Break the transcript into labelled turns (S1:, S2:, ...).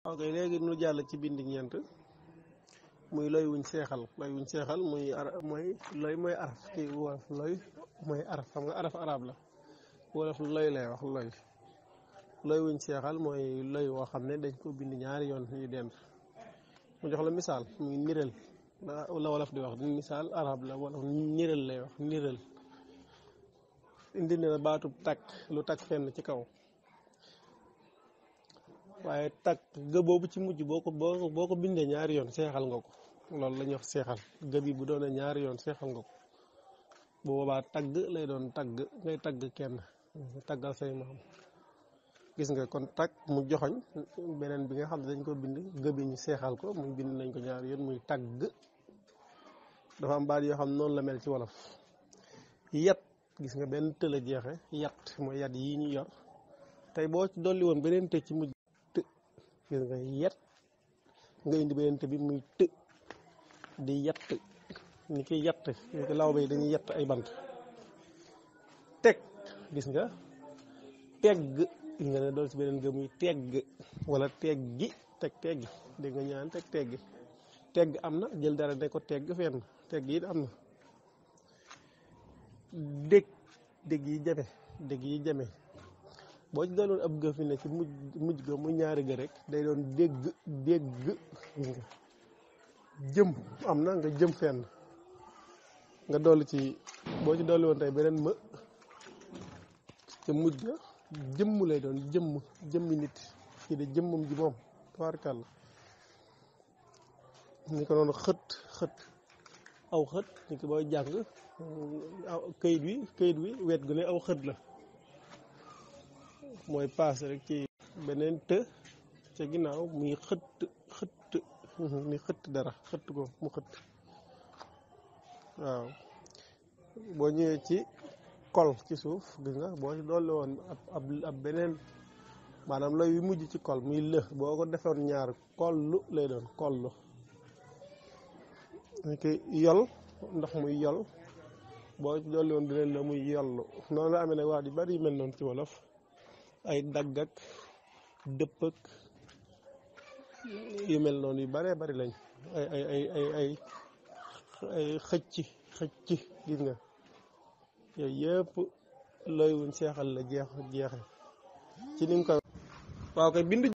S1: ok léegi nu jàll ci bind ñeent muy loy wuñ seexal muy mooy loy mooy araf ci wolof loy mooy araf xam nga araf arab la wolof loy lay wax loy wuñ seexal mooy loy woo xam ne dañ ko bind ñaari yoon yu dend mu jox la misaal muy niral la wolof di wax di misaal arab la wolof niral lay wax niral indi na baatub takk lu takk fenn ci kaw waaye takk gë boobu ci mujj boo ko bindee ñaari yoon seexal nga ko loolu la ñuy wax seexal gë bi bu doonee ñaari yoon seexal nga ko bu boobaa tagg lay doon tagg ngay tagg kenn taggal say maam gis nga kon tagg mu joxoñ beneen bi nga xam ne dañ ko bind gë bi ñu seexal ko muy bind nañ ko ñaari yoon muy tagg dafa am baat yoo xam noonu la mel ci wolof yat gis nga benn tëla jeexe yat mooy yat yi ñu yor tey boo ci dolli woon beneen të ci mujj të gis nga yet nga indi beneen të bi muy të di yett ni ki yett ni ki law bay dañuy yett ay bant teg gis nga tegg gis nga ne dool ci beneen ga muy tegg wala teggi teggi dégg nga ñaan teggi tegg am na jël dara ne ko tegg fenn tegg yi am na dégg yi jame boo ci doon ab gë fi ne ci mujj ga mu ñaari ga rek day doon dégg nga jëm am na nga jëm fenn nga dolli ci boo ci dolli woon tey beneen më ci mujj ga jëmm lay doon jëmmi nit kii de jëmmam ji moom tabaarkàlla ni ko noonu xët aw xët ni ki booy jàng këyit wi wet gu ne aw xët la mooy paas rek ci beneen të ca ginnaaw muy xëtt ni xëtt dara xëtt ko mu xëtt waaw boo ñëwee ci kol ci suuf gis nga boo ci dolli woon ab beneen maanaam looy wi mujj ci kol muy lë boo ko defoon ñaar kollu lay doon kollu ni ki yol ndox muy yol boo ci dolli woon beneen la muy yollu noonu la amee nag wax di bari yu mel noonu ci wolof ay dagg ak dëpp ak yu mel noonu yu baree bari lañ ay xëcc gis nga yooyu yëpp looy wuñ seexal la jeexe ci ni nga koy waaw kay bind